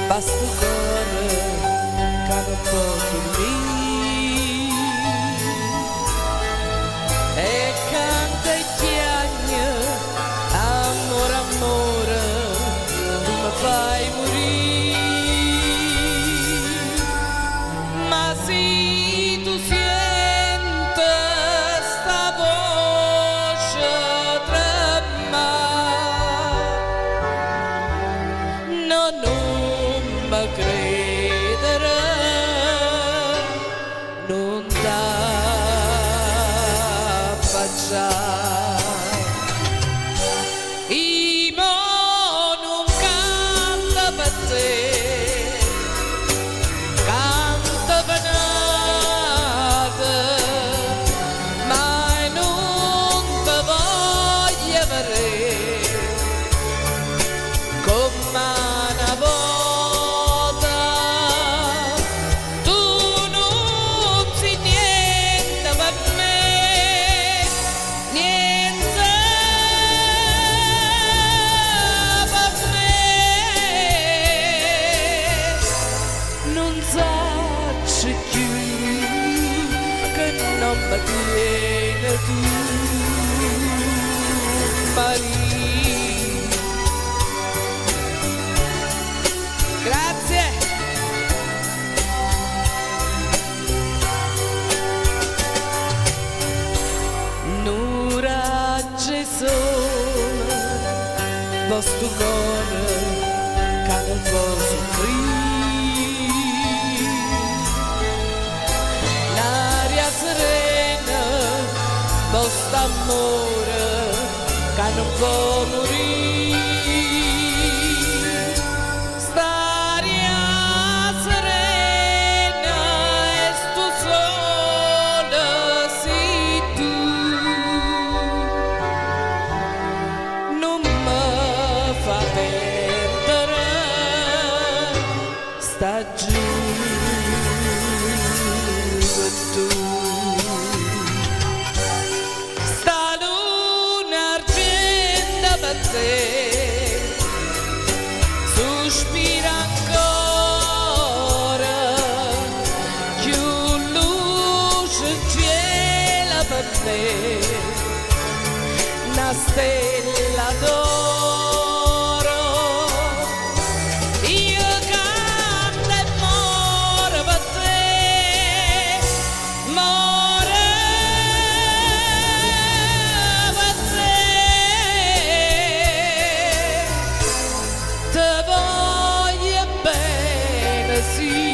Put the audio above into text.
Pa 'stu core ca nun po' durmì. E canta e chiagne, ammore, ammore, tu me fai murì. Ma si tu siente 'sta voce tremmà, no, nun me credere, nun t'affaccià. I' mo nun canto pe' te, canto pe' n'ato, ma i' nun te voglio vedé comm'a 'na vota. Tu nun si' niente pe' me, niente pe' me. Nun saccio cchiù che nomme tiene tu, Maria. Grazie. Nu raggio 'e sole po' 'stu core ca nun po' suffrì. N'aria serena po' st'ammore ca nun po' murì. St'aria serena e 'stu sole si tu. Nun me fa perdere 'sta gioventù. Sta luna argento pe' te sospira ancora, cchiù luce 'ncielo pe' me, 'na stella d'oro. Io canto e moro pe' te, moro pe' te. Te voglio bene, sì.